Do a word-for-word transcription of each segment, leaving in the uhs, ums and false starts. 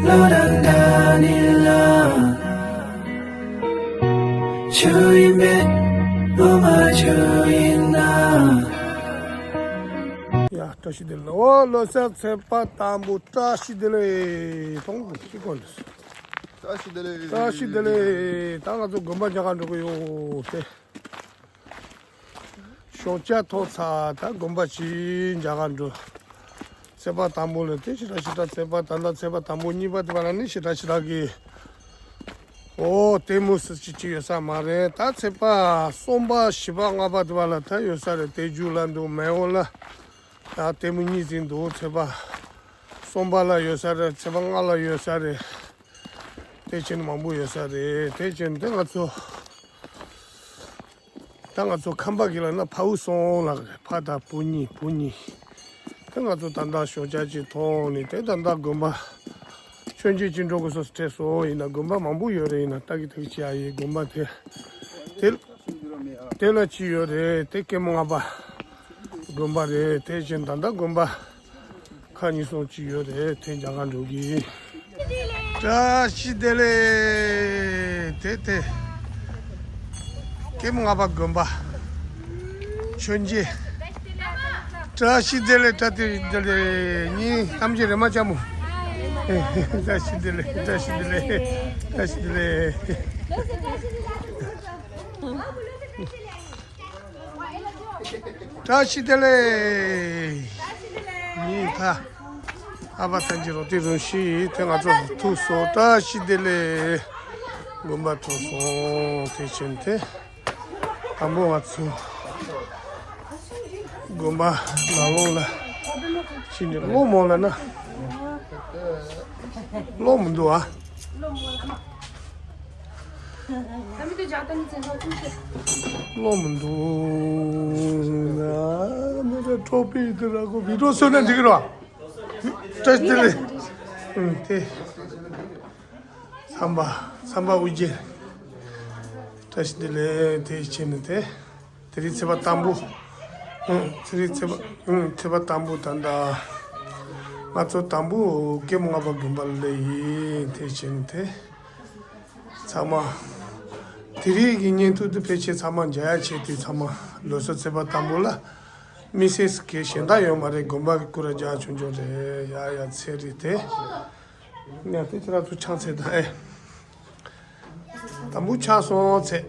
བློ་རང་འདྲ་ནི་ལ། ཆུ་ཡིན་མེད་བློ་མ་ཆུ་ཡིན་ན། ཡ། བཀྲ་ཤིས་བདེ་ལེགས། ཨོ། ལོ་གསར་ཚེས་པ་དང་པོ་བཀྲ་ཤིས་བདེ་ལེགས། ཐོང་གི་གོ་འདུག་བཀྲ་ཤིས་བདེ་ལེགས། བཀྲ་ཤིས་བདེ་ལེགས། ད་ང་ཚོ་དགོན་པ་རྒྱག་ག་འགྲོ་གི་ཡོད་དེ། ཞོགས་ཇ་ཐོག་ཚར། ད་དགོན་པ་ཅིག་རྒྱག་ག་འགྲོ། ཚེས་པ་དང་པོ་ལ་དེ་ཞེ་དྲག་ཞེ་དྲག་ཚེས་པ་ད་ལྟ་ཚེས་པ་དང་པོ་གཉིས་པ་དེ་བ་ལ་ནི་ཞེ་དྲག་ཞེ་དྲག་གི། ཨོ། ལྟད་མོ་སི་ཅིག་ཅིག་ཡོད་ས་མ་རེད། ད་ཚེས་པ་གསུམ་པ་བཞི་པ་ལྔ་པ་དེ་བ་ལ་ད་ཡོད་ས་རེད། དེ་རྒྱུ་ལ་འདུག་མེ་འོ་ལ། ད་ལྟད་མོ་གཉིས་ཟིན་འདུག་ཚེས་པ་གསུམ་པ་ལ་ཡོད་ས་རེད། ཚེས་པ་ལྔ་ལ་ཡོད་ས་རེད། དེ་བཞིན་མང་པོ་ཡོད་ས་རེད། དེ་བཞིན་དེ་ང་ཚོ། ད་ང་ཚོ་ཁམས་པ་གི་ལ་ན་ཕ་བུ་སོང་ལ་རེད། ཕ་དང་བུ་གཉིས། བུ་གཉིས། དེ་ང་ཚོ་ད་ལྟ་ཞོགས་ཇ་ཅིག་འཐུང་ནས་དེ་ད་ལྟ་དགོན་པ། མཆོད་མཇལ་ཅིག་འགྲོ་དགོས་སོ་སྤྲད་སོང་། ཡིན་ན་དགོན་པ་མང་པོ་ཡོད་རེད། ཡིན་ན་ད་གི་ད་གི་ཅི་ཡ་ཡི་དགོན་པ་དེ། དེ་དེ་ལ་ཅི་ཡོད་རེད། དེ་སྐྱེས་མ་ལྔ་པ་དགོན་པ་རེད། དེ་བཞིན་ད་ལྟ་དགོན་པ་ཁག་གཉིས་གསུམ་ཅིག་ཡོད་རེད། དེ་རྒྱག་ག་འགྲོ་གི། བཀྲ་ཤིས་བདེ་ལེགས། དེ་དེ་སྐྱེས་མ་ལྔ་པ་དགོན་པ་མཆོད་མཇལ། བཀྲ་ཤིས་བདེ་ལེགས། བཀྲ་ཤིས་བདེ་ལེགས། གཉིས་ཐམས་ཅད་རེ་མ་ཅག་མོ། བཀྲ་ཤིས་བདེ་ལེགས། བཀྲ་ཤིས་བདེ་ལེགས། བཀྲ་ཤིས་བདེ་ལེགས། བཀྲ་ཤིས་བདེ་ལེགས། ཉིན་ཐ། ཨ་ཕ་ཐང་གི་རོ་ཏི་རུ་ཤི་དེ་ང་ཚོ་ཐུག་སོང་། བཀྲ་ཤིས་བདེ་ལེགས། དགོན་པ་ཐུག་སོང་། དེ་ཕྱིན་ཏེ། དང་པོ་ང་ཚོ་དགོན་པ་ནང་ལོགས་ལ་ཕྱིན་ནས་གློག་མོ་ལ་ན། གློག་མི་འདུག་ཨ། བློ་མི་འདུག་ན་མི་ར་ཊོ་པི་དེ་ར་གོ་བི་ཌིའོ་བཟོས་ན་འགྲིག་གི་རེད་བ། བཀྲ་ཤིས་བདེ་ལེགས། ཨུམ་དེ། ཚམས་པ་ཚམས་པ་དབུ་རྒྱན། བཀྲ་ཤིས་བདེ་ལེགས། དེ་བྱས་ནས་དེ། དེ་རིང་ཚེས་པ་དང་པོ། ཨུམ་ཚེ་རིང་ཚེས་པ་ཨུམ་ཚེས་པ་དང་པོ་ད་ལྟ། ང་ཚོ་དང་པོ་སྐྱེས་མ་ལྔ་པ་དགོན་པ་ལ་སླེབས་ཡིན། དེ་བྱས་ནས་དེ། ཚང་མ། དེ་རིང་གི་བརྙན་ཐུང་འདི་ཕལ་ཆེར་ཚང་མ་མཇལ་ཡ་བྱེད་དུས་ཚང་མ་ལོ་གསར་ཚེས་པ་དང་པོ་ལ། མི་སེར་སྐད་གཞན་དག་ཡོད་མ་རེད། དགོན་པ་གི་སྐུ་ར་རྒྱ་ཆུང་ཆུང་རེད། ཡ་ཡ་ཚེ་རིང་དེ། ཡ་དེ་ཁྱེད་རང་ཚོ་ཆང་ཚེ་དང་ཨེ། དང་པོ་ཆང་སོང་ཚེ།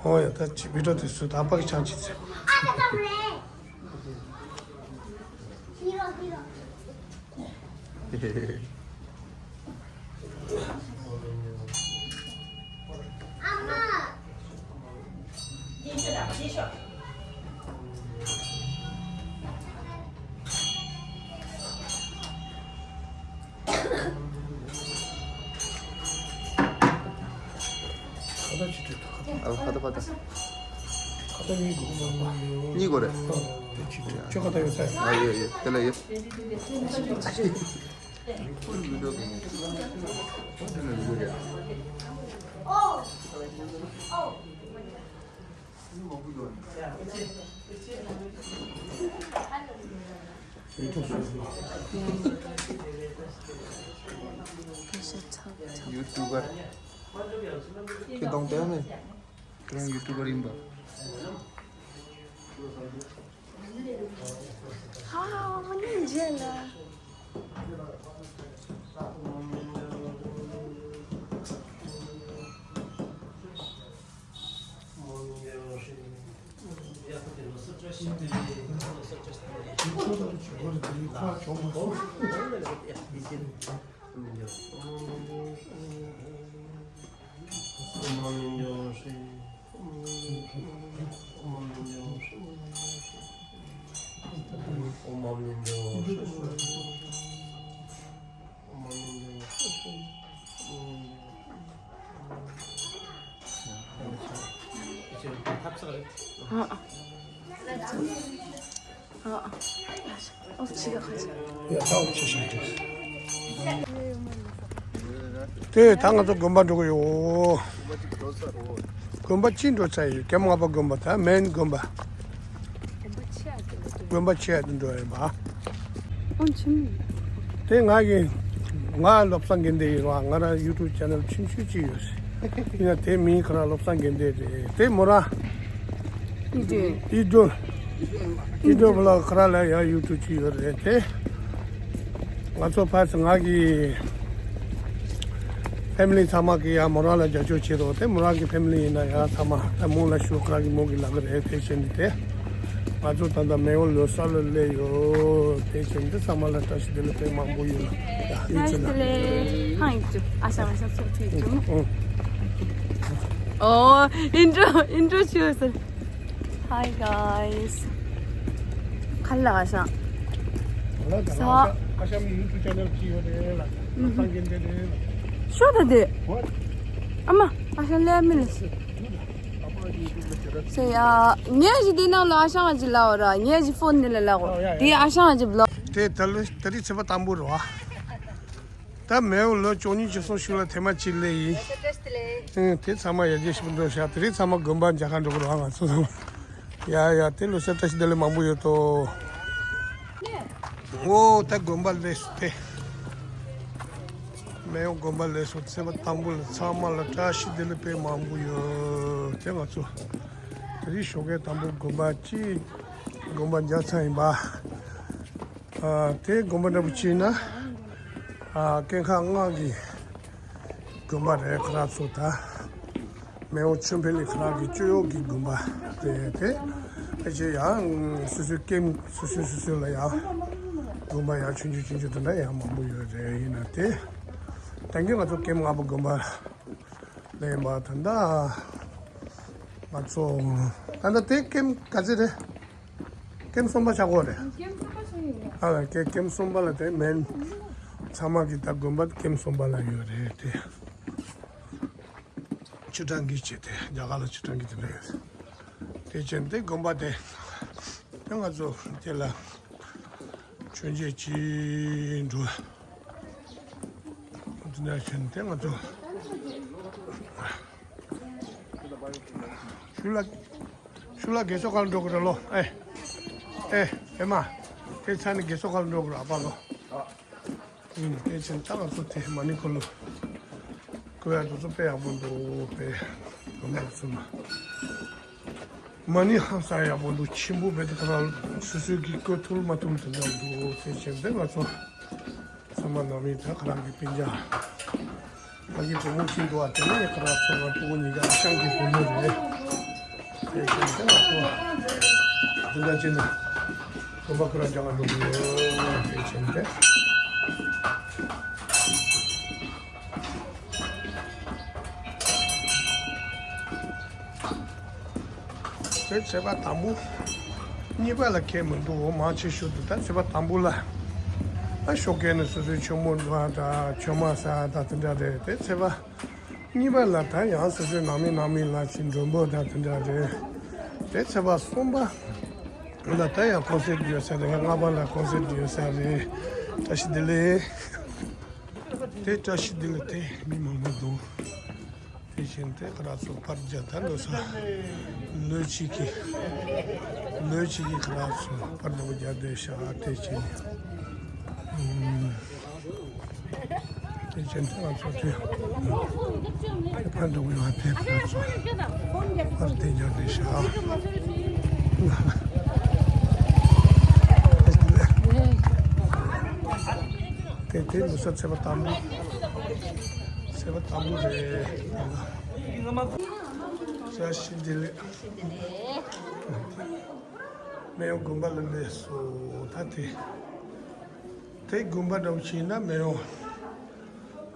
ཨོ་ཡ་ད་ཅི་བི་ཌིའོ་དེ་སུ་ད་པག་ཆང་ཅི་ཚེ། ཁ་ཏ་ཅི་སྤྲོད་ད་ཁ་ཏ། ཨ་ཁ་ཏ་ཁ་ཏ། ཁ་ཏ་གཉིས་དགོས་མ་རེད། གཉིས་དགོས་རེད། ཨ་དེ་ཅི་སྤྲོད། ཁྱོད་ཁ་ཏ་ཡོད་ས། ཨ་ཡོད་ཡོད། དེ་ལ་ཡོད། ཡུ་ཊུབ་པར། ཁྱོད་གདོང་དེ་ནས་ཁྱོད་རང་ཡུ་ཊུབ་པར་ཡིན་པ། ཧ་ཧ། ཨ་མ་ནི་མཇལ་ལ། ཨ་ཨ། ཨ་ཨ། ཨོ་ཆི་ག་ཁ་ཆི། ཡ་ད་ཨོ་ཆི་ཤ་ཏུ། དེ་ད་ང་ཚོ་དགོན་པ་འགྲོ་གི་ཡོད། དགོན་པ་ཅི་འགྲོ་ཚར་ཡོད། ཀེམ་ལྔ་པ་དགོན་པ། ད་མེན་དགོན་པ། དགོན་པ་ཆེ་ཡ་དེ་འགྲོ་ཡིན་པ། ཨོ་ཆི་མི། དེ་ང་གི་ང་བློ་བཟང་དགེ་ལྡན་ཡིན་པ། ང་རང་ཡུ་ཊུབ་ཆེ་ནལ་ཆུང་ཆུང་ཅིག་ཡོད། ཡིན་ན་དེ་མིང་ཁོ་རང་བློ་བཟང་དགེ་ལྡན་རེད། དེ་མོ་ར། ཨི་ཏྲོ། ཨི་ཏྲོ། ཨི་ཏྲོ་བི་ལོག་ཁོ་རང་ལ་ཡང་ཡུ་ཊུབ་ཅིག་ཡོད་རེད་དེ། ང་ཚོ་ཕར་ཚུར་ང་གི་ཕེ་མི་ལི་ཚང་མ་གི་ཡང་མོ་རང་ལ་རྒྱབ་སྐྱོར་བྱེད་རོགས། དེ་མོ་རང་གི་ཕེ་མི་ལི་ཡིན་ན་ཡང་ཚང་མ་ད་མོ་ལ་ཞུ། ཁོ་རང་གི་མོ་གི་ལག་གི་རེད། དེ་བྱས་ནས་དེ་ང་ཚོ་ད་ལྟ་མེའོ་ལོ་གསར་ལ་སླེབས་ཡོད། དེ་བྱས་ནས་ཚང་མ་ལ་བཀྲ་ཤིས་བདེ་ལེགས་དཔེ་མང་པོ་ཡོད། ཡ་ཨི་ཙི་ན། ཨོ། ཨིན་ཏྲོ་ཨིན་ཏྲོ་ཞུ་ཟེར། Hi guys. ཁ་ལག་ཨ་ཞང་། ཁ་ལག་ཨ་ཞང་། ཨ་ཞང་མི་ཡུ་ཊུབ་ཆེ་ནལ་ཅིག་ཡོད་རེད་ལ། ཨུམ། སང་གིན་དེ་རེད་ལ། ཤོ་ད་དེ། What? ཨ་མ། ཨ་ཞང་ལས་མི་ལ་སི། ཟེར་ཡ། ངས་ཞིག་དེ་ནང་ལ་ཨ་ཞང་ཨ་ཅི་ལ་འོ་ར། ངས་ཞིག་ཕོན་ནི་ལ་ལ་འོ། ཨོ་ཡ་ཡ། དེ་ཨ་ཞང་ཨ་ཅི་བློ། དེ་ད་ལོ་ད་རེས་ཚེས་པ་དང་པོ་རེད་བ། ད་མེའོ་ལོ་བཅུ་གཉིས་བཅུ་གསུམ་ཤུལ་ལ་ཐེངས་མ་གཅིག་སླེབས་ཡིན། ཨེ། དེ་ཚང་མ་ཡར་རྒྱས་ཞིག་འགྲོ་ཤག་དེ་རིང་ཚང་མ་དགོན་པ་མཇལ་ཁ་འགྲོ་གི་རེད་བ། ང་ཚོ་ཚང་མ། ཡ་ཡ། དེ་ལོ་གསར་བཀྲ་ཤིས་བདེ་ལེགས་མང་པོ་ཡོད་དོ། འོ་ད་དགོན་པ་སླེབས་སོང་དེ། མེའོ་དགོན་པ་སླེབས་སོང་། ཚེས་པ་དང་པོ་ལ་ཚང་མ་ལ་བཀྲ་ཤིས་བདེ་ལེགས་དཔེ་མང་པོ་ཡོད། དེ་ང་ཚོ་དེ་རིང་ཞོགས་ཀས་དང་པོ་དགོན་པ་གཅིག་དགོན་པ་མཇལ་ཚར་ཡིན་པ། ཨ། དེ་དགོན་པ་འདྲ་པོ་ཅིག་ན། ཨ། ཀེམ་ཁག་ལྔ་གི་དགོན་པ་རེད། ཁོ་རང་ཚོ་ད་མེའོ་ཆོས་འཕེལ་གླིང་ཁོ་རང་གི་སྤྱི་གཡོག་གི་དགོན་པ་རེད་དེ། ཕལ་ཆེར་ཡང་སོ་སོའི་ཀེམ་སོ་སོའི་སོ་སོའི་ལ་ཡང་དགོན་པ་ཡང་ཆུང་ཆུང་ཆུང་ཆུང་དེ་འདྲ་ཡང་མང་པོ་ཡོད་རེད། ཡིན་ན་དེ་ད་གིན་ང་ཚོ་ཀེམ་ལྔ་པ་དགོན་པ་ལ་ཡིན་པ། ད་ལྟ་ང་ཚོ་ད་ལྟ་དེ་ཀེམ་ག་ཚོད་རེད། ཀེམ་གསུམ་པ་ཆགས་ཀྱི་ཡོད་རེད། ཀེམ་གསུམ་པ་ཆགས་ཡོད་རེད། ཨ་ལ་ཀེ་ཀེམ་གསུམ་པ་ལ་དེ་མེན། ཚང་མ་གི་ད་དགོན་པ་ཀེམ་གསུམ་པ་ལ་ཡོད་རེད་དེ། ཆུ་གྲང་གི་བྱས་ཏེ་རྒྱ་གར་ལ་ཆུ་གྲང་གི་དེ་འདྲ་ཡོད་རེད། དེ་བྱས་ཏེ་དགོན་པ་དེ་དེ་ང་ཚོ་དེ་ལ་མཆོད་མཇལ་གྱིས་འགྲོ། དེ་འདྲ་བྱས་ཏེ་ང་ཚོ། ཤུ་ལ། ཤུ་ལ་རྒས་གསོ་ཁང་འགྲོ་གི་རེད་ལོ། ཨེ། ཨེ། ཨེ་མ། དེ་ཚ་ནི་རྒས་གསོ་ཁང་འགྲོ་གི་རེད་ཨ་པ་ལོ། ཨིན། དེ་ཕྱིན་ད་ང་ཚོ་དེ་མ་ནི་ཁོ་ལོ། ཁོ་ཡ་དུ་ཚོ་དཔེ་ཡག་པོ་འདུག་དཔེ། ང་མ་ཚོ་ལ། མ་ནི་ཧང་སང་ཡག་པོ་འདུག་ཆེན་པོ་བེད་ཁ་རང་སོ་སོའི་གི་བཀོད་ཐུབ་མ་ཐུབ་དེ་འདྲ་འདུག་དེ་ཕྱིན་དེ་ང་ཚོ། ཚང་མ་ནང་མི་ད་ཁ་རང་གི་སྤུན་ཀྱག་ང་གི་བུ་མོ་གཅིག་འདུག་ཨ། དེ་ནས་ཁ་རང་ཚོ་ང་ཕྲུ་གུ་གཉིས་ཀ་ཨ་ཞང་གི་བུ་མོ་རེད། དེ་བཞིན་དེ་ང་ཚོ་འདི་འདྲ་བྱས་ནས་དགོན་པ་ཁོ་རང་སྦྱང་ག་འགྲོ་གི་ཡོད། དེ་བཞིན་དེ། དེ་ཚེས་པ་དང་པོ། གཉིས་པ་ལ་ཁེལ་མི་འདུག་མང་ཆེ་ཤོས་དེ་ད་ཚེས་པ་དང་པོ་ལ། ཨ་ཤོག་ཁེལ་ནས་སོ་སོའི་ཆོས་མོ་འགྲོ་བ་དང་ཆོས་མ་ཟ་དང་དེ་འདྲ་རེད། དེ་ཚེས་པ་གཉིས་པ་ལ་ད་ཡང་སོ་སོའི་ནང་མི་ནང་མི་ལ་ཕྱིན་མགྲོན་པོ་དང་དེ་འདྲ་རེད། དེ་ཚེས་པ་གསུམ་པ་ལ་ད་ཡང་ཀོན་སེར་ཡོད་ས་རེད། ལྔ་པ་ལ་ཀོན་སེར་ཡོད་ས་རེད། བཀྲ་ཤིས་བདེ་ལེགས། དེ་བཀྲ་ཤིས་བདེ་ལེགས་དེ་མི་མང་པོ་འདུག་དེ་བཞིན་དེ་ཁ་རག་ཚོ་པར་རྒྱག་ད་ལོ་ས་ལོ་གཅིག་གི་ལོ་གཅིག་གི་ཁ་རག་ཚོ་པར་འདྲ་པོ་རྒྱག་བསྡད་ཤག་དེ་བཞིན་ཨུམ། དེ་བཞིན་དེ་ང་ཚོ་དེ་པར་འདྲ་པོ་ཡོད་དེ་ཁ་རག་ཚོ་པར་དེ་རྒྱག་བསྡད་ཤག་དེ་དེ་ལོ་ས་ཚེས་པ་དང་པོ། ཚེས་པ་དང་པོ་རེད། བཀྲ་ཤིས་བདེ་ལེགས། མེ་ཡོང་དགོན་པ་ལ་སླེབས་སོང་། ད་དེ་དེ་དགོན་པ་འདྲ་པོ་ཞིག་ཡིན་ན་མེ་ཡོང་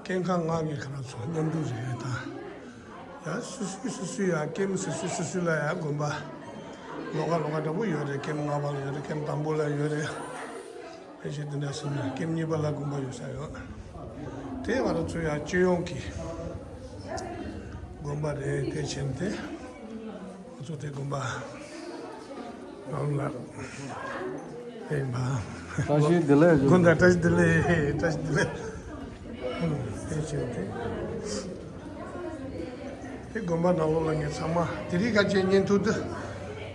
ཀེམ་ཁག་ལྔ་གི་ཁ་རག་ཚོ་མཉམ་དུ་རེད་ད། ཡང་སོ་སོའི་སོ་སོའི་ཡང་ཀེམ་སོ་སོའི་སོ་སོའི་ལ་ཡང་དགོན་པ་ལོགས་ཀ་ལོགས་ཀ་འདྲ་པོ་ཡོད་རེད། ཀེམ་ལྔ་པ་ལ་ཡོད་རེད། ཀེམ་དང་པོ་ལ་ཡོད་རེད། ཕལ་ཆེར་འདི་འདྲ་སོང་ན་ཀེམ་གཉིས་པ་ལ་དགོན་པ་ཡོད་ས་ཡོད། དེ་ང་རང་ཚོ་ཡང་སྤྱི་ཡོངས་ཀྱི་དགོན་པ་རེད། དེ་བཞིན་དེ་ ཚོ་དེ་དགོན་པ་རང་ལ་ཕན་པ། བཀྲ་ཤིས་བདེ་ལེགས། དགོན་པ་བཀྲ་ཤིས་བདེ་ལེགས། བཀྲ་ཤིས་བདེ་ལེགས། ཨུམ། ཕལ་ཆེར་དེ་དེ་དགོན་པ་ནང་ལོགས་ལ་ངས་ཚང་མ་དེ་རིང་ཁ་ཆེ་བརྙན་ཐུང་འདི་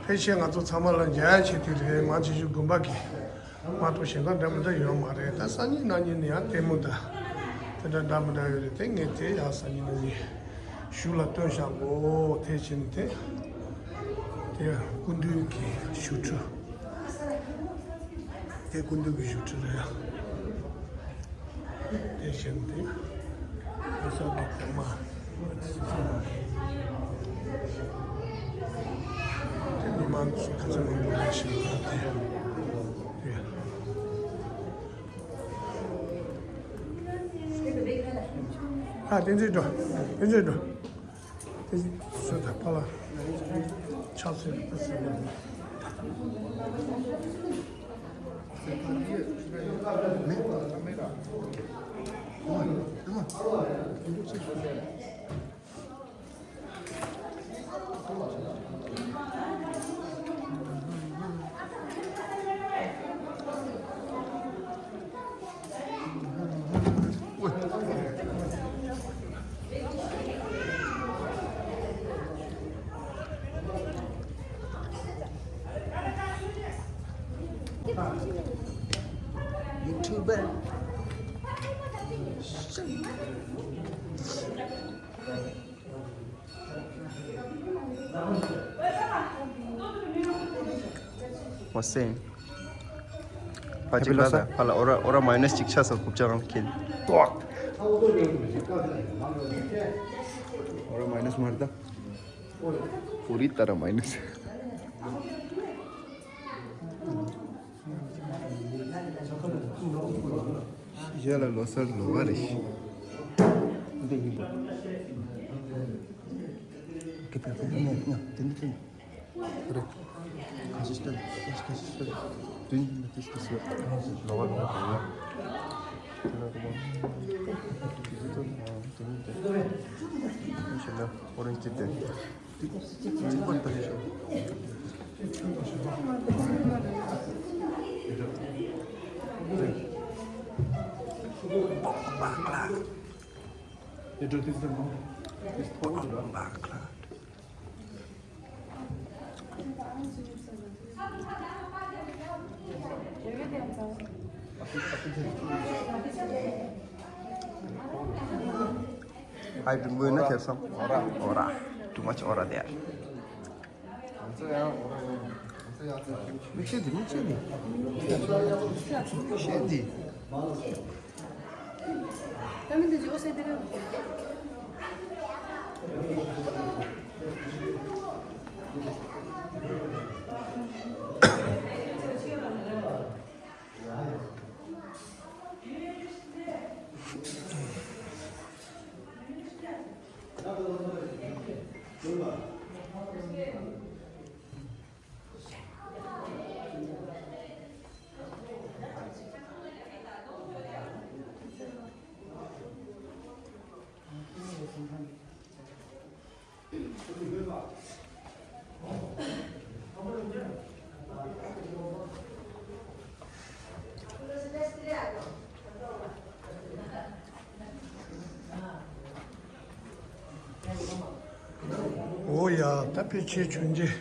ཕལ་ཆེར་ང་ཚོ་ཚང་མ་ལ་མཇལ་ཡ་ཆེད་དུ་རེད། མང་ཆེ་ཤོས་དགོན་པ་གི་མ་གཏོགས་གཞན་དག་འདྲ་མི་འདྲ་ཡོད་མ་རེད། ད་སང་ཉིན་གནངས་ཉིན་ནི་ཡང་ལྟད་མོ་དང་དེ་འདྲ་འདྲ་མི་འདྲ་ཡོད་རེད། དེ་ངས་དེ་ཡང་སང་ཉིན་གནངས་ཉིན་གཞུག་ལ་སྟོན་བཞག་གོ། དེ་བྱས་ནས་དེ་དེ་སྐུ་མདུན་གྱི་བཞུགས་ཁྲི། དེ་སྐུ་མདུན་གྱི་བཞུགས་ཁྲི་རེད། དེ་བཞིན་དེ་ལྷ་ས་གི་གོང་མ། དེ་མི་མང་ཚོ་ག་ཚོད་མང་པོ་ལ་ཞིག་ཡོད་དེ། དེ་ཨ་བསྟན་འཛིན་འགྲོ། བསྟན་འཛིན་འགྲོ། དེ་བཞིན་སོ་ད་ཕ་ལ་ཕྱག་འཚལ་ཕ་སི་ལ། YouTuber. What's saying? Happy Losar. ཕ་ལ་ཨོ་ར་ཨོ་ར་མའི་ནས་གཅིག་ཆགས་སོང་། རྐུབ་ཀྱག་ཁེལ། ཨོ་ར་མའི་ནས་མར་ད། ཕུ་རི་ཏ་ར་མའི་ནས། ཡ་ལ་ལོ་སར་ལོ་བ་རེད། འདི་ཡིན་པ། ཁེ་ཕན་ཁེ་ཕན་ནས་ཉ་དེ་འདི་དེ་རེད། ཁ་ཤས་ལྟ་ཁ་ཤས་ལྟ་དུས་ནི་ཏིས་ཏིས་ཡོད། ལོ་བ་ལོ་བ་དང་ཡ། དེ་ལ་རུ་མ། དེ་ཚོ་དེ་ནི་དེ་ནི་དེ། ཤེས་ན་ཨོ་རེན་ཇི་དེ། ཨའི་བྲིན་པོ་ཡིན་ན་ཁེབས་སམ། ཨོ་ར། ཨོ་ར། Too much aura there. མིག་ཤེལ་འདི། མིག་ཤེལ་འདི། མིག་ཤེལ་འདི། འོ་ཡ། ད་ཕལ་ཆེར་བྱོན་རྗེས་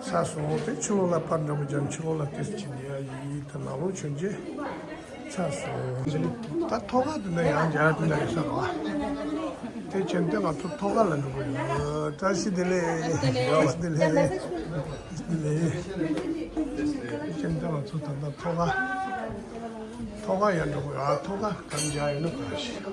ཚར་སོང་། དེ་ཕྱི་ལོགས་ལ་པར་འདྲ་པོ་རྒྱབ། ཕྱི་ལོགས་ལ་ཏོག་ཙམ་ཅིག་ཉལ་ཡ་ཡིན། ད་ནང་ལོགས་བྱོན་རྗེས་ཚར་སོང་། ད་ཐོག་ཁ་དེ་འདྲ་ཡང་རྒྱ་དེ་འདྲ་ཡོད་ས་རེད་བ། དེ་བྱས་ཏེ་ང་ཚོ་ཐོག་ཁ་ལ་འགྲོ་གི་ཡོད། བཀྲ་ཤིས་བདེ་ལེགས། བཀྲ་ཤིས་བདེ་ལེགས། བཀྲ་ཤིས་བདེ་ལེགས། དེ་བྱས་ཏེ་ང་ཚོ་ད་ལྟ་ཐོག་ཁ། ཐོག་ཁ་ཡང་འགྲོ་གི་ཡོད། ཐོག་ཁ་གང་མཇལ་ཡོད་ན་གང་ཤེས།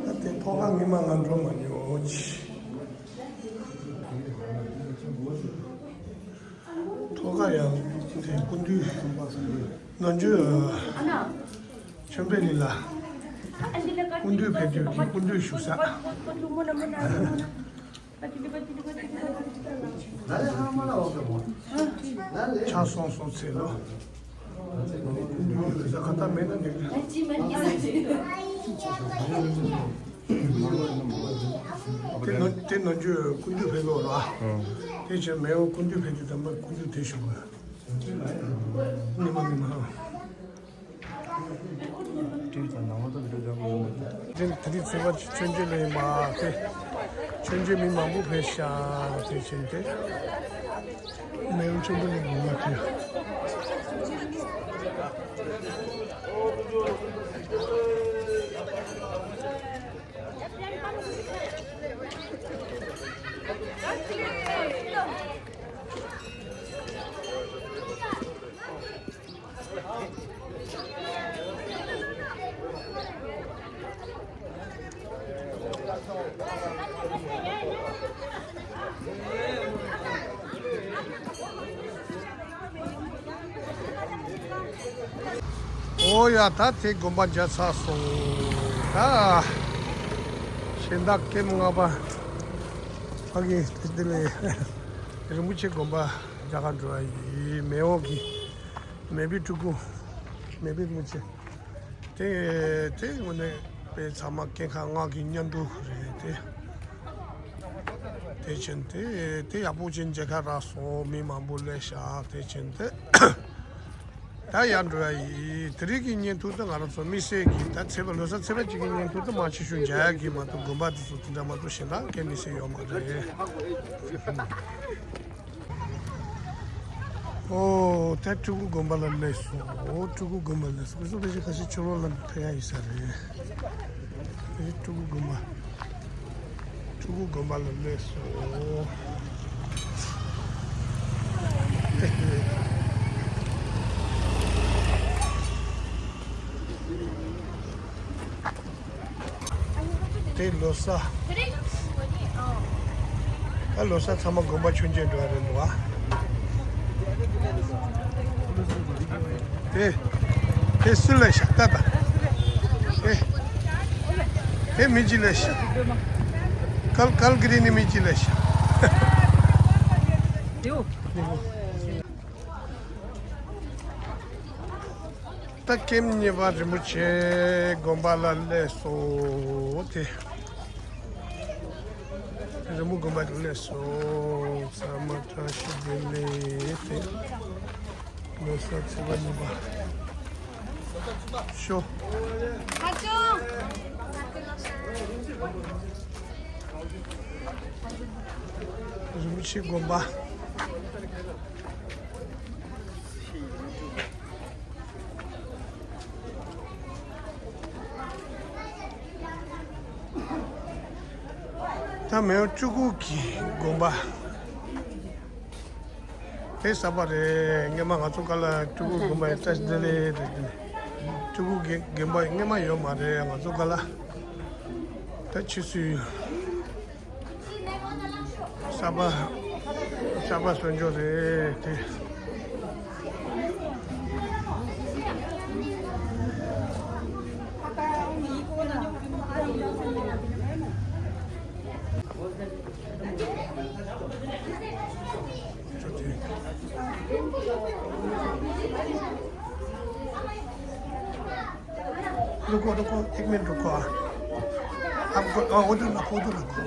ད་དེ་ཐོག་ཁ་ངས་མ་ང་འགྲོ་མ་མྱོང་། ཐོག་ཁ་ཡང་དེ་སྐུ་མདུན་ནམ་རྒྱུན་ཆོས་འཕེལ་གླིང་ལ་སྐུ་མདུན་ཕེབས་དུས་ཀྱི་སྐུ་མདུན་བཞུགས་ས། ཕྱག་སོང་སོང་ཚེ་ལོ། ཟ་ཁ་ཏ་མེད་ན་འགྲིག་དེ་ནོ་དེ་ནོ་རྒྱུ་སྐུ་མདུན་ཕེབས་ལོ་ར། དེ་ཕྱིར་མེའོ་སྐུ་མདུན་ཕེབས་དུས་དམ་པ་སྐུ་མདུན་དེ་བཞུགས་པ། ཉི་མ་ཉི་མ། ཏིལ་ཙམ་ནང་ལ་ཏོག་ཙམ་འདྲ་འདྲ་དགོས་ཡོད་མ་རེད། དེ་དེ་རིང་ཚེས་པ་ཆོས་རྒྱལ་ལ་ཡིན་པ་དེ། ཆོས་རྒྱལ་མི་མང་པོ་ཕེབས་ཤག་དེ་ཕྱིན་ཏེ། མེའུ་ཆུང་པོ་ནས་འགུག་མ་ཐུབ། ཨོ་ཡ་ད་དེ་དགོན་པ་མཇལ་ཚར་སོང་། ད་གཞན་དག་ཀེམ་ལྔ་པ་ཕ་གི་དེ་དེ་ལས་རིན་པོ་ཆེ་དགོན་པ་མཇལ་ག་འགྲོ་བ་ཡིན། མེའོ་གི་མེ་བི་ཕྲུ་གུ་མེ་བི་རིན་པོ་ཆེ། དེ་དེ་དངོས་གནས་དཔེ་ཚང་མ་སྐྱེ་ཁ་ང་གི་མཉམ་དུ་རེད་དེ། དེ་ཕྱིན་དེ་དེ་ཡག་པོ་ཅན་མཇལ་ཁ་རག་སོང་། མི་མང་པོ་སླེབས་ཤག་དེ་ཕྱིན་དེ་ད་ཡར་འགྲོ་ཡ་ཡིན། དེ་རིང་གི་བརྙན་ཐུང་དེ་ང་རང་ཚོ་དམིགས་བསལ་གྱི་ད་ཚེས་པ་ལོ་གསར་ཚེས་པ་གཅིག་གི་བརྙན་ཐུང་དེ་མང་ཆེ་ཤོས་མཇལ་ཡ་གི་མ་གཏོགས་དགོན་པ་དེ་ཚོ་དེ་འདྲ་མ་གཏོགས་གཞན་དག་གས་དམིགས་བསལ་ཡོད་མ་རེད། ཨོ། ད་སྤྲུལ་སྐུ་དགོན་པ་ལ་སླེབས་སོང་། ཨོ། སྤྲུལ་སྐུ་དགོན་པ་ལ་སླེབས་སོང་། ཁོ་ཚོ་ཕལ་ཆེར་ཕལ་ཆེར་ཆུ་ལོག་ལ་ཕེབས་ཡ་ཡིན་ས་རེད། ཨེ། སྤྲུལ་སྐུ་དགོན་པ། སྤྲུལ་སྐུ་དགོན་པ་ལ་སླེབས་སོང་། དེ་ལོ་གསར། ད་ལོ་གསར་ཚང་མ་དགོན་པ་ཆུང་ཆུང་འགྲོ་བ་རེད་འདུག་ཨ། དེ་དེ་སུ་ལ་ཤ་ད་ད། དེ་དེ་མི་གཅིག་ལ་ཤ། ཀལ་ཀལ་གི་རི་ནི་མི་གཅིག་ལ་ཤ། ད་ཀེམ་གཉིས་པ་རིན་པོ་ཆེ་དགོན་པ་ལ་སླེབས་སོང་། དེ་རི་མོ་དགོན་པ་ལ་སླེབས་སོང་། ཚང་མ་བཀྲ་ཤིས་བདེ་ལེགས། དེ་ལོ་གསར་ཚེས་པ་གཉིས་པ་ཤོ། རིན་པོ་ཆེ་དགོན་པ། ད་མེའོ་སྤྲུལ་སྐུ་གི་དགོན་པ། དེ་གསར་པ་རེད། སྔན་མ་ང་ཚོ་ག་ལ་སྤྲུལ་སྐུ་དགོན་པ་ཡི་བཀྲ་ཤིས་བདེ་ལེགས་རེད། སྤྲུལ་སྐུ་གི་དགོན་པ་སྔན་མ་ཡོད་མ་རེད། ང་ཚོ་ག་ལ་ད་ཕྱི་སུ་གསར་པ་གསར་པ་གསོལ་འཇོག་རེད་དེ། रुको, रुको, एक मिनट रुको। आपको, अ, उधर रखो, उधर रखो।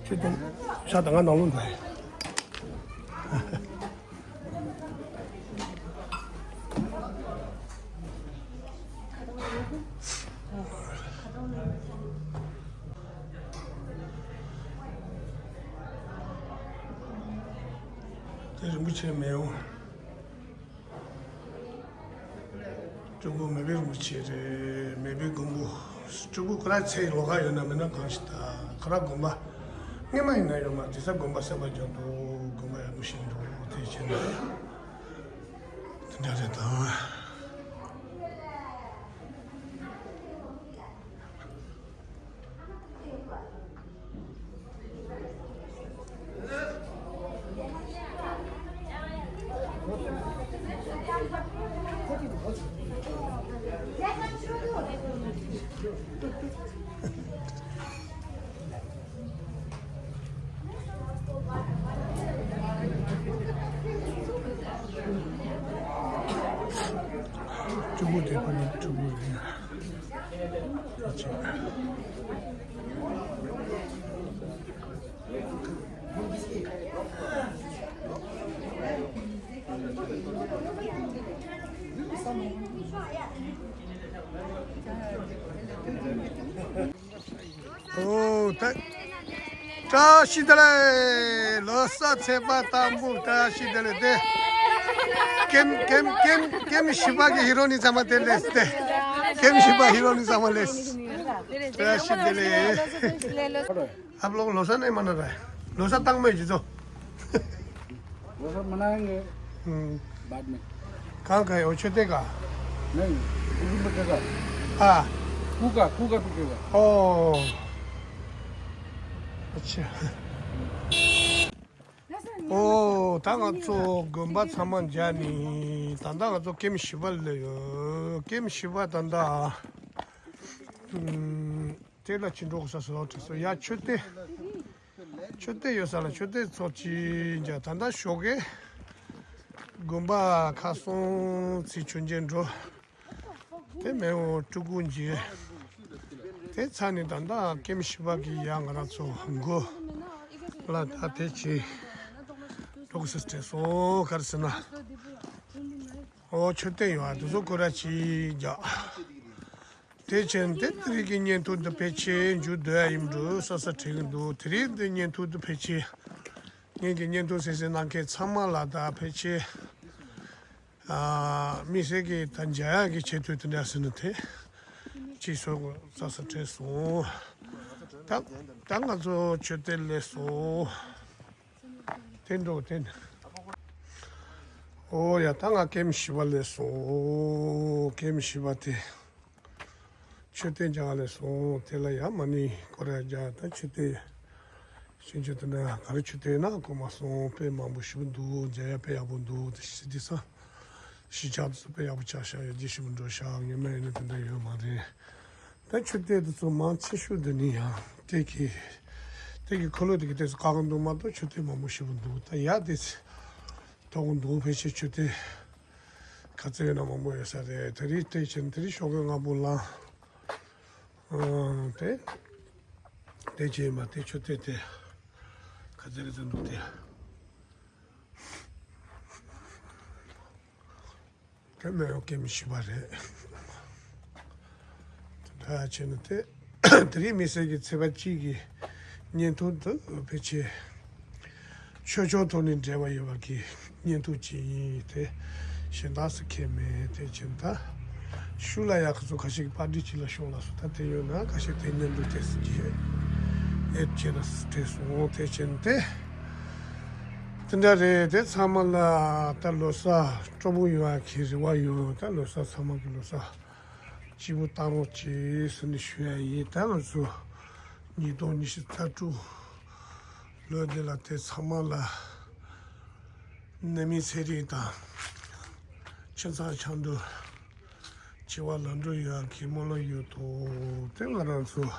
ཁྱོད་དང་ཤ་དང་ང་ནང་ལོགས་འགྲོ་ཡ། དེ་རིན་པོ་ཆེ་མེད་འོང་། སྤྲུལ་སྐུ་མེས་པོའི་རིན་པོ་ཆེ་རེད། མེས་པོའི་མགོན་པོ། སྤྲུལ་སྐུ་ཁོ་རང་ཚེ་ཡི་ལོ་ཁ་ཡོད་ན་མེད་ན་གང་ཞིག་ད། ཁོ་རང་དགོན་པ་སྔོན་མ་ཡིན་ན་ཡོད་མ་རེད། དེ་ས་དགོན་པ་གསར་པ་རྒྱག་འདུག་དགོན་པ་ཡག་པོ་ཞིག་འདུག་དེ་བྱས་ན་དེ་འདྲ་རེད་ད། སྤྲུལ་སྐུ་དེ་ཕ་ནི་སྤྲུལ་སྐུ་རེད། ཨོ་ད། བཀྲ་ཤིས་བདེ་ལེགས། ལོ་གསར་ཚེས་པ་དང་པོ་བཀྲ་ཤིས་བདེ་ལེགས་དེ། ཀེམ་ཀེམ་ཀེམ་ཀེམ་བཞི་པ་གི་ཧི་རོ་ནི་ཚང་མ་དེ་ལེས་དེ། ཀེམ་བཞི་པ་ཧི་རོ་ནི་ཚང་མ་ལེས། བཀྲ་ཤིས་བདེ་ལེགས། ཨབ་ལོག་ལོ་གསར་ནས་མ་ན་ར། ལོ་གསར་བཏང་མེད་ཀྱི་ཚོ། ལོ་གསར་མ་ན་ཡང་ངས། ཨུམ། बाद में। कहाँ गए हो छोटे का? नहीं, उधर पे का। हाँ। कू का, कू का पीछे का। ओ। अच्छा। ཨོ། ད་ང་ཚོ་དགོན་པ་ཚང་མ་མཇལ་ནས་ད་ལྟ་ང་ཚོ་ཀེམ་བཞི་པ་ལ་ཡོད། ཀེམ་བཞི་པ་ད་ལྟ། ཨུམ། དེ་ལ་ཕྱིན་འགྲོ་ས་སོ་དྲི་སོ་ཡ། མཆོད་རྟེན། མཆོད་རྟེན་ཡོད་ས་ལ་མཆོད་རྟེན་ཚོགས་ཀྱི་འཇའ་ད་ལྟ་ཞོགས་ཀས་དགོན་པ་ཁ་སང་ཚེས་ཆུང་ཆེན་འགྲོ། དེ་མེ་འོ་སྤྲུལ་སྐུ་འཇལ། དེ་ཚ་ནི་ད་ལྟ་ཀེམ་བཞི་པ་གི་ཡ་ང་རང་ཚོ་མགོ་ལ་ད་དེ་ཆེ་འགྲོ་གི་སི་སྤྲད་སོང་ག་རེ་ཟེར་ན། ཨོ་མཆོད་རྟེན་ཡོད་ཨ། དེ་ཚོ་ཁོ་ར་ཅིག་རྒྱག་དེ་བྱས་ཏེ་དེ་རིང་གི་བརྙན་ཐུང་འདི་ཕལ་ཆེར་མཇུག་བསྡུ་ཡ་ཡིན་འགྲོ་ས་ས་དྲན་གི་འདུག་དེ་རིང་འདི་བརྙན་ཐུང་འདི་ཕལ་ཆེར་ངེད་ཀྱི་བརྙན་ཐུང་གསན་གཟིགས་གནང་མཁན་ཚང་མ་ལ་ད་ཕལ་ཆེར་ཨ་དམིགས་བསལ་གྱི་ད་མཇལ་ཡག་གི་ཆེད་དུ་དེ་འདྲ་ཟེར་ན་དེ་ཅིག་སོ་ས་ས་དྲན་སོང་། ད་ད་ང་ཚོ་མཆོད་རྟེན་སླེབས་སོང་། དེ་འགྲོ་དེ་འགྲོ། ཨོ་ཡ་ད་ང་ཀེམ་བཞི་པ་སླེབས་སོང་། ཀེམ་བཞི་པ་དེ། མཆོད་རྟེན་རྒྱ་གར་ལས་སོང་། དེ་ལ་ཡ་མ་ཎི་སྐོར་ར་རྒྱག་ད་མཆོད་རྟེན། ཕྱིན་ཆད་དུ་ན་ག་རེ་མཆོད་རྟེན་ན་གོ་མ་སོང་། དཔེ་མང་པོ་ཞིག་འདུག་མཇལ་ཡ་དཔེ་ཡག་པོ་འདུག་དེ་ཤི་དེ་ས། གཞིས་ཆགས་དེ་ཚོ་དཔེ་ཡག་པོ་ཆགས་ཤག་ཡར་རྒྱས་ཞིག་འགྲོ་ཤག་ངེས་མེད་ཡིན་ན་དེ་འདྲ་ཡོད་མ་རེད། ད་མཆོད་རྟེན་དེ་ཚོ་མང་ཆེ་ཤོས་འདི་ནི་ཡང་དེ་གི་དེ་གི་འཁོར་ལོ་དེ་གི་དེ་ཚོ་བཀག་གི་འདུག་མ་གཏོགས་མཆོད་རྟེན་མང་པོ་ཞིག་འདུག་ད་ཡ་དེ་ཚོ་ཐོག་འདུག་ཕལ་ཆེར་མཆོད་རྟེན། ག་ཚོད་ཡོད་ན་མང་པོ་ཡོད་ས་རེད། དེ་རིང་དེ་བཞིན་དེ་རིང་ཞོགས་ཀས་སྔ་པོ་ལངས། ཨང་དེ། དེ་བྱས་མ་དེ་མཆོད་རྟེན་དེ། ག་ཚོད་ག་ཚོད་འདུག་དེ། དེ་མེ་ཡོ་ཀེམ་བཞི་པ་རེད། དེ་འདྲ་བྱས་ན་དེ། དེ་རིང་དམིགས་བསལ་གྱི་ཚེས་པ་གཅིག་གི་བརྙན་ཐུང་དུ་ཕལ་ཆེར། ཆོས་ཕྱོགས་ཐོག་ནས་འབྲེལ་བ་ཡོད་པ་གི་བརྙན་ཐུང་ཅིག་ཡིན་ཏེ། གཞན་དག་སུ་ཁེལ་མེད་དེ་བྱས་ད། ཤུལ་ལ་ཡ་ཁ་ཚོ་ཁ་ཤས་ཀྱི་པར་འདི་ཅིག་ལ་ཤོག་ལ་སུ་ད་དེ་ཡོད་ན་ཁ་ཤས་དེ་བརྙན་འདུག་དེ་སུ་ཅི་ཨེབ་བྱས་ན་སུ་དེ་སོང་དེ་བྱས་ཏེ། དེ་འདྲ་རེད། དེ་ཚང་མ་ལ་ད་ལོ་གསར་སྤྲོ་པོ་ཡོང་བ་གི་རེ་བ་ཡོད། ད་ལོ་གསར་ཚང་མ་གི་ལོ་གསར་སྐྱིད་པོ་བཏང་རོགས་གྱིས་ཟེར་ནས་ཞུ་ཡ་ཡིན། ད་ང་ཚོ་ ཉིས་སྟོང་ཉི་ཤུ་རྩ་དྲུག་ལོ་འདི་ལ་དེ་ཚང་མ་ལ་ནད་མེད་ཚེ་རིང་དང་། ཁྱིམ་ཚང་ཆགས་འདུ། བྱ་བ་ལམ་འགྲོ་ཡོད་ཀྱི་སྨོན་ལམ་ཡོད་དོ། དེ་ང་རང་ཚོ་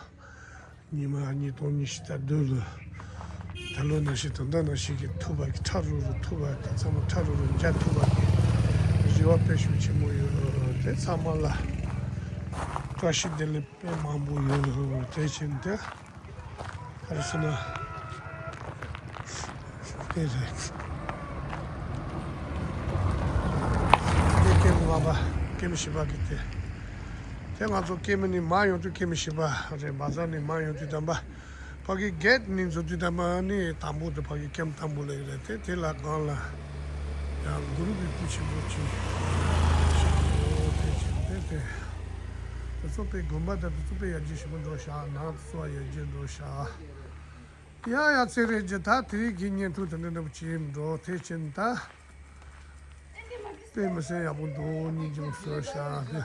ཉི་མ་ཉིས་སྟོང་ཉི་ཤུ་རྩ་བདུན་ལོ། ད་ལོ་ནང་བཞིན་ད་ལྟ་ནང་བཞིན་གྱི་ཐུབ་པ་གི་ཁྲ་རུ་རུ་ཐུབ་པ་དང་ཚང་མ་ཁྲ་རུ་རུ་མཇལ་ཐུབ་པ་གི་རེ་བ་དཔེ་ཤུགས་ཆེན་པོ་ཡོད། དེ་ཚང་མ་ལ་བཀྲ་ཤིས་བདེ་ལེགས་དཔེ་མང་པོ་ཡོད། དེ་བཞིན་དེ་ག་རེ་ཟེར་ན། དེ་རེད། དེ་ཀེམ་ལྔ་པ་ཀེམ་བཞི་པ་གི་དེ། དེ་ང་ཚོ་ཀེམ་ནས་མར་ཡོང་དུས་ཀེམ་བཞི་པ་རེད། བ་ཛར་ནས་མར་ཡོང་དུས་དམ་པ། ཕ་གི་གེད་ནས་འཛུལ་དུས་དམ་པ་ནི་དང་པོ་དེ་ཕ་གི་ཀེམ་དང་པོ་ལ་ཡོད་རེད། དེ་དེ་ལ་སྒང་ལ་ཡང་གུ་རུ་གི་སྐུ་ཆེན་པོ་ཅིག་ཤར་འདུག་དེ་བཞིན་དེ་དེ། དེ་ཚོ་དཔེ་དགོན་པ་དང་དེ་ཚོ་དཔེ་ཡར་རྒྱས་ཞེ་པོ་འགྲོ་ཤག་ནང་དེ་ཚོ་ཡར་རྒྱས་འགྲོ་ཤག་ཡ་ཡ་ཚེ་རིང་རྒྱུ་ད་དེ་རིང་གི་བརྙན་ཐུང་དེ་འདྲ་འདྲ་པོ་བྱེད་འགྲོ། དེ་བཞིན་ད་དཔེ་མི་སྲིད་ཡག་པོ་འདུག་སྙིང་རྗེ་མོ་བཟོས་ཤག་དེ།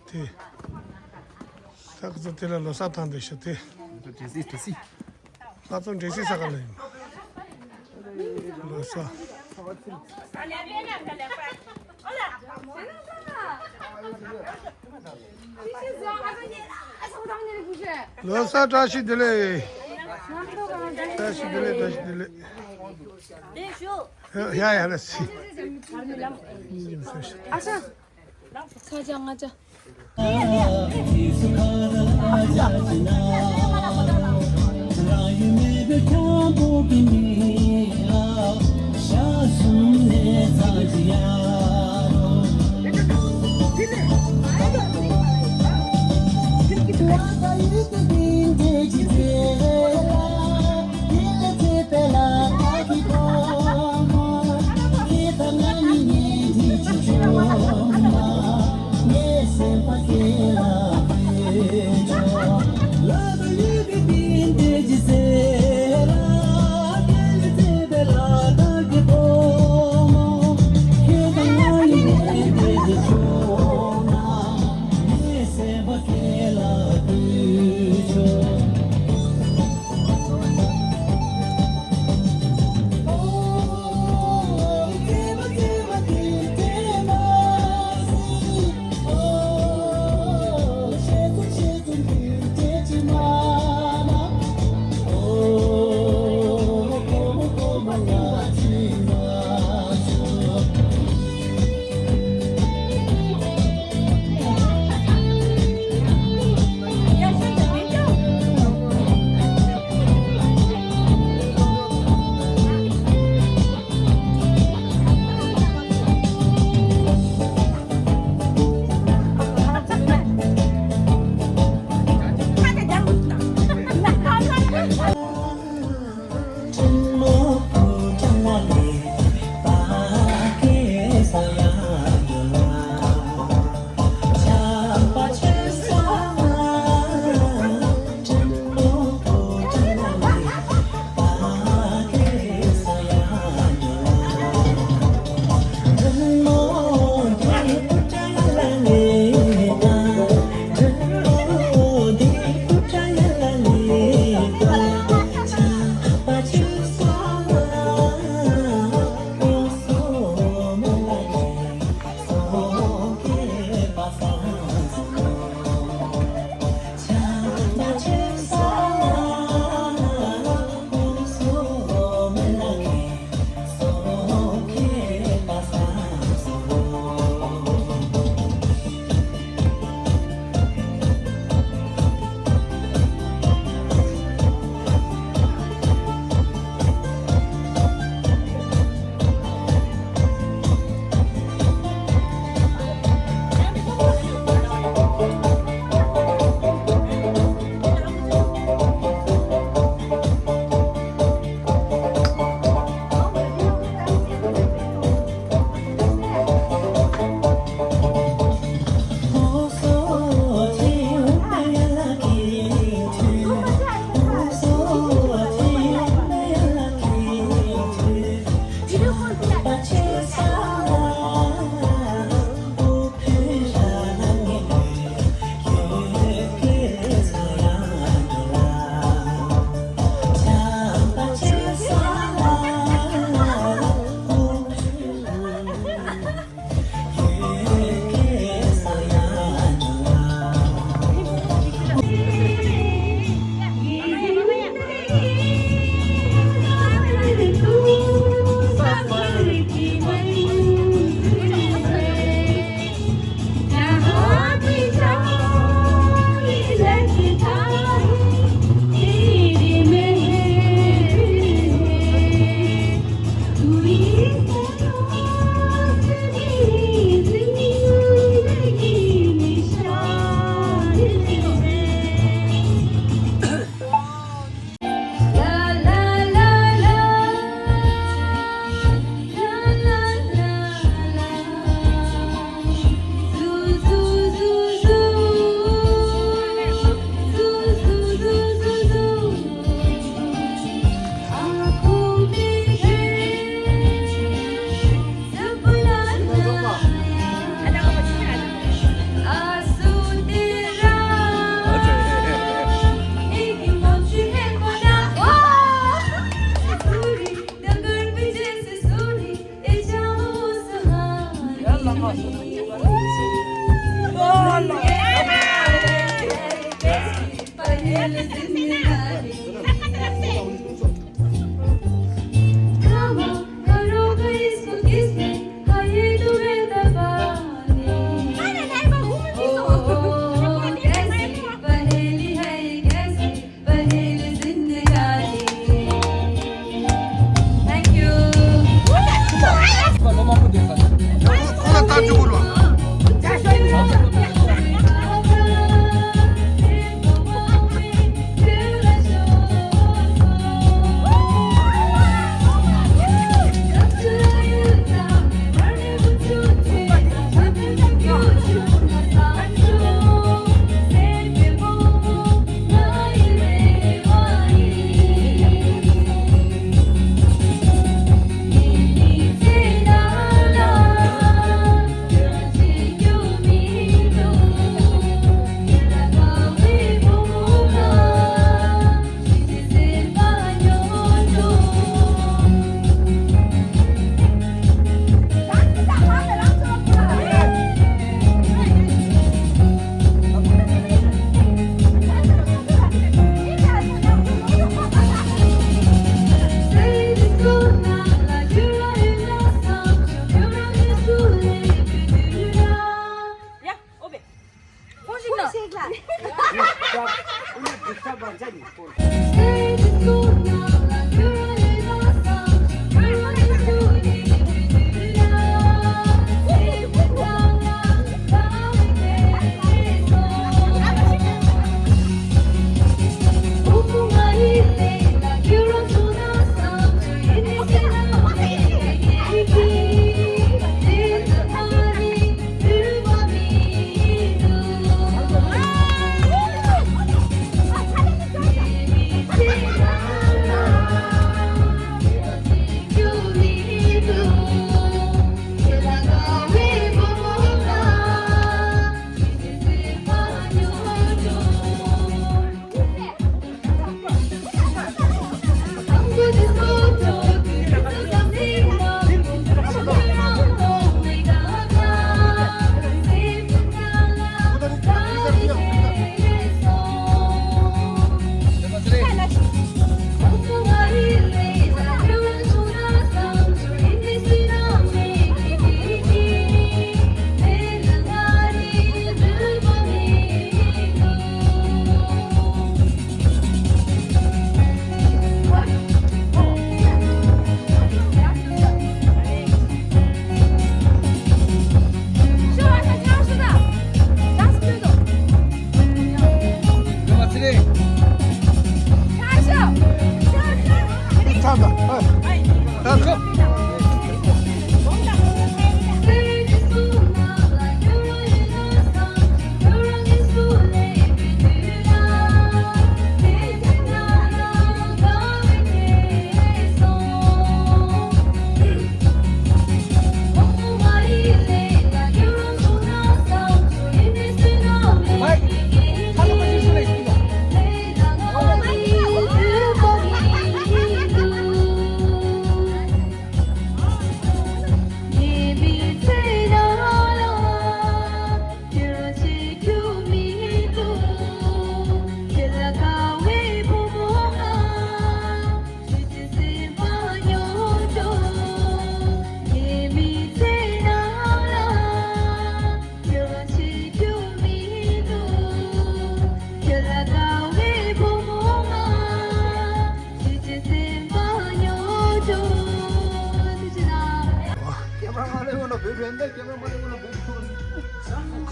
དེ། ད་ཁོ་ཚོ་དེ་ལ་ལོ་གསར་བཏང་བསྡད་ཤག་དེ། འདྲ་སི་འདྲ་སི། ཁ་ཚོ་འདྲ་སི་ས་ག་ལ་ཡིན། ལོ་གསར། ལོ་གསར་བཀྲ་ཤིས་བདེ་ལེགས། བཀྲ་ཤིས་བདེ་ལེགས། བཀྲ་ཤིས་བདེ་ལེགས། ཡ་ཡ་ལ་སི། ཨ་ཤ། ས་ཆ་ང་ཅག་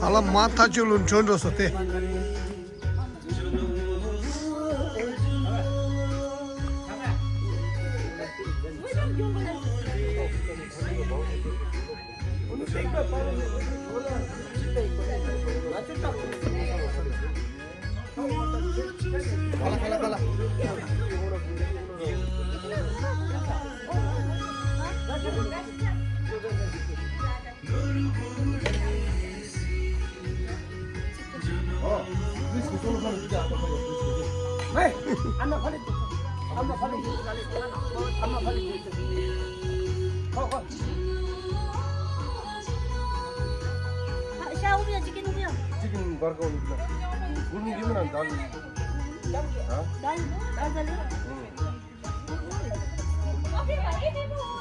ག་ལ་མ་ཐག་ཆོད་ལ་འགྲོ་འགྲོ་སོ་དེ།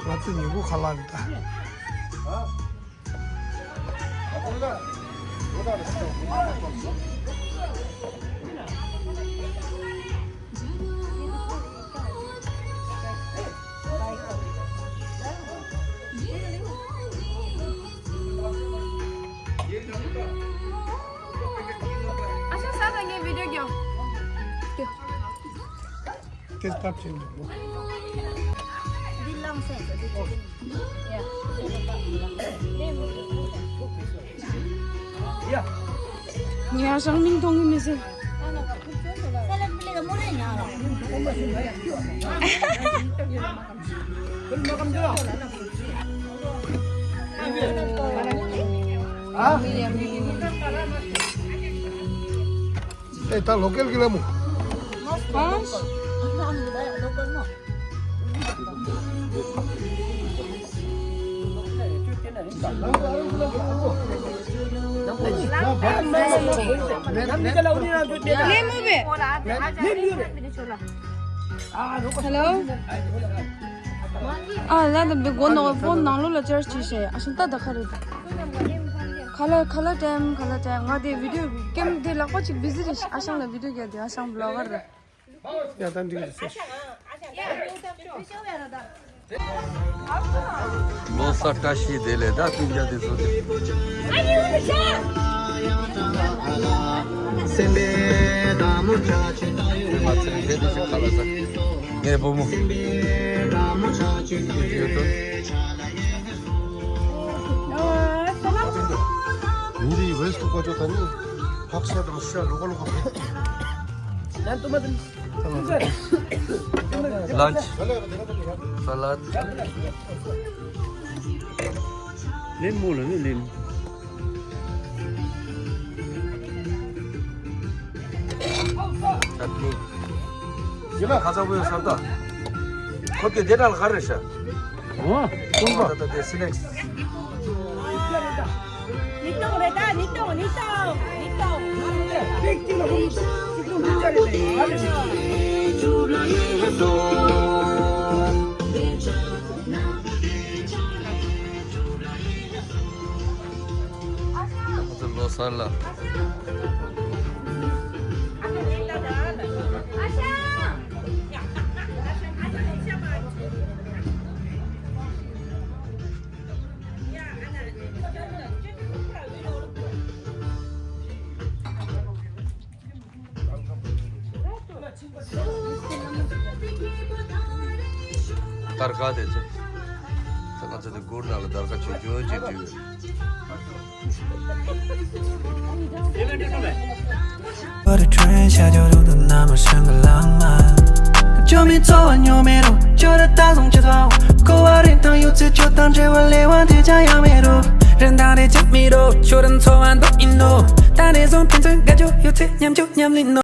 ང་ཚོ་ཉིན་གུང་ཁ་ལག་རེད་ད། ཨ་ཤ་ས་དང་ངའི་བི་ཌིའོ་རྒྱོབ། དེ་སྟབས་བྱེད་འདུག་འདི་ལམ་སེང་། ཡ། ངའི་ཨ་ཞང་མིང་མཐོང་གི་མི་སྲིད། ཨ། ཨེ་ད་ལོ་ཀེལ་གི་ལ་མོ། ཧ། ལེ་མོ་བེ། ཧེ་ལོ། ཨ་ལ་ད་བེ་གོ་ནོ་ཕོན་ནང་ལོ་ལ་ཅར་ཅི་ཤེ་ཨ་ཤང་ད་ད་ཁ་རེད། ཁ་ལ་ཁ་ལ་ཊེམ་ཁ་ལ་ཊེམ། ང་དེ་བི་ཌིའོ་ཀེམ་དེ་ལག་པ་ཅིག་བི་ཟི་རེད། ཨ་ཞང་ལ་བི་ཌིའོ་རྒྱབ་དེ་ཨ་ཞང་བི་ལོག་གར་རེད། ཡ་ད་འགྲིག་རེད་ཟེར། ལོ་གསར་བཀྲ་ཤིས་བདེ་ལེགས། ད་སྤུན་ཀྱག་དེ་ཚོ་དེ། སེམས་པའི་བདག་མོ་བྱ་ཆེ་ད་ཡོད། ང་ཚོའི་དེ་དེ་ཞིག་ཁ་ལ་ས། ངའི་བུ་མོ། ཡུ་ཊུབ། འདི་ཝེ་སི་ཊི་པ་ཅོ་ད་ནི་ཕག་ཤ་དང་ཤ་ལོ་ཀ་ལོ་ཀ་བེད། ལན་ཆ། ས་ལད། ལིམ་མོ་ལ་ནི་ལིམ། ཆ་ཊི་ནི། ཡིན་ན་ཁ་ཚ་བོའི་ས་ད། ཁོ་གི་དེ་འདྲ་ལ་ག་རེ་ཤ། ཨོ། ཀུན་པ། ད་ད་དེ་སི་ནེག་སི། ཉིས་སྟོང་རེད་ད། ཉིས་སྟོང་། ཉིས་སྟོང་། ཉིས་སྟོང་། ལོ་གསར་ལ། སྟར་ཀ་དེ་ཚོ། ད་ང་ཚོ་དེ་སྒོར་ནང་ལ་སྟར་ཀ་ཆུང་ཆུང་ཅིག་བྲིས་ཡོད།